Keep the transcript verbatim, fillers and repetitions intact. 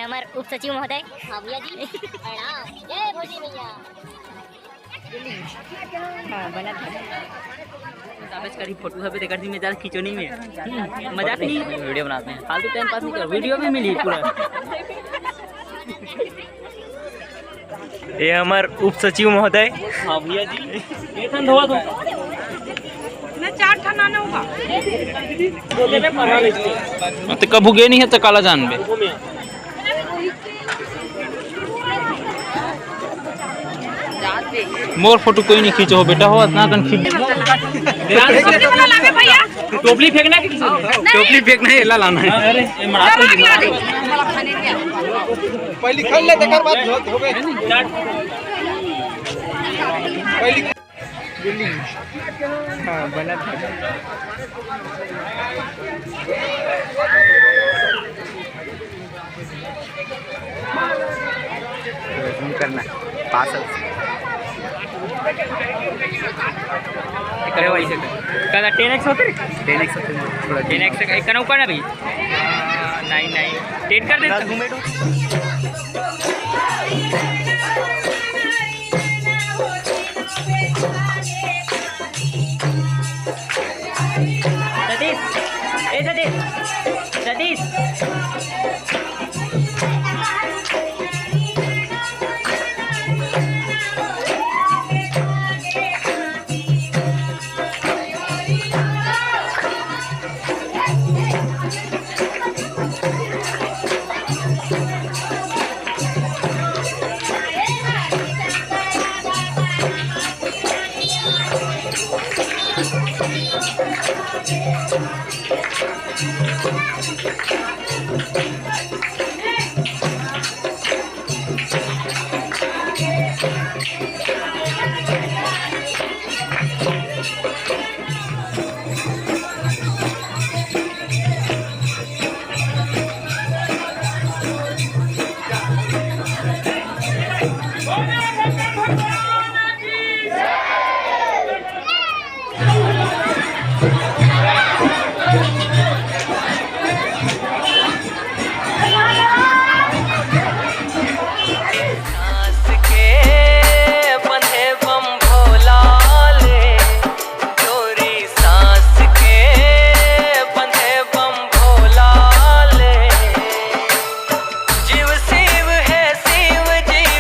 हमर उप सचिव महोदय। हाँ भैया जी, प्रणाम। जय भोजी भैया। हाँ, बना था। साबित करी फोटो हवे, तेकर दिन में ज्यादा खींचो नहीं में। हम्म, मजाक नहीं। वीडियो बनाते हैं। फालतू टाइम पास नहीं करो, वीडियो भी मिली पूरा। ये हमर उप सचिव महोदय। हाँ भैया जी, ये ठंड हुआ तो। ना, चार ठन आना होगा। तो कभू गे नहीं है तो काला जानबे। मोर फोटो कोई नहीं खींचो हो बेटा, हो इतना कन खींच। टोपली फेंकना है कि किसी ने? टोपली फेंकना है, एला लाना है। अरे, ये मार तो नहीं। पहली खा ले, तेकर बाद धो-, धोबे। पहली हाँ, बना था। Zoom करना, पास है। करे वैसे कर। का टेन एक्स होते रे? टेन एक्स होते, थोड़ा टेन एक्स, एक कना ऊपर ना भी। आ, नाइन, नाइन। टेन कर दे। सतीश, ए सतीश, सतीश।